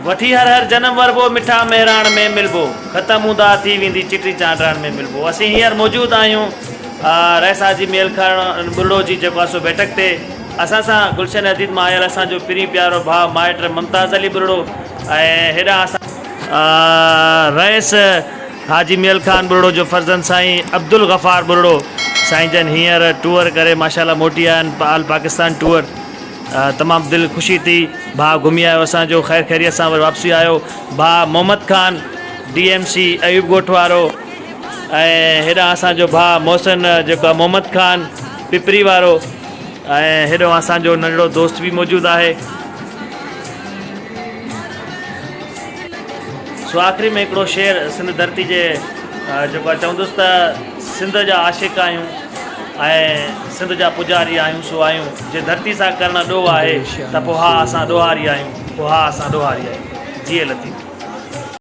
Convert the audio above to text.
وٺي هر هر جنم وربو، مٺا مهراڻ ۾ ملبو، ختم اونداهه ٿي ويندي، چٽي چانڊاڻ ۾ ملبو. اسين هينئر موجود آهيون رئيس حاجي ميل خان ٻرڙو جي جيڪو آهي سو بيٺڪ تي. اسان سان گلشن حديد مان آيل اسان جو پرين پيارو ڀاء مائٽ ممتاز علي ٻرڙو ۽ هيڏانهن اسان رئيس حاجي ميل خان ٻرڙو جو فرزند سائين عبدالغفار ٻرڙو سائين جن هينئر ٽوئر ڪري ماشاءالله موٽي آيا آهن آل پاڪستان ٽوئر. تمام دل خوشي ٿي ڀاء گهمي آيو اسان جو خير خيريت سان وري واپسي آيو ڀاء Muhammad Khan D M C Ayub ڳوٺ وارو ۽ هيڏانهن اسان جو ڀاء محسن جيڪو آهي محمد خان پپري وارو ۽ هيڏو اسان جو ننڍڙو دوست به موجود آهي. سو آخري ۾ هڪڙو شعر سنڌ ڌرتي جي جيڪو آهي چوندس ته سنڌ جا عاشق آهيون ۽ سنڌ جا پوڄاري آهيون سو آهيون جي ڌرتي سان ڪرڻ ڏوهه آهي ته پوء ها اسان ڏوهاري آهيون پوء ها اسان ڏوهاري آهيون جيئي لطيف.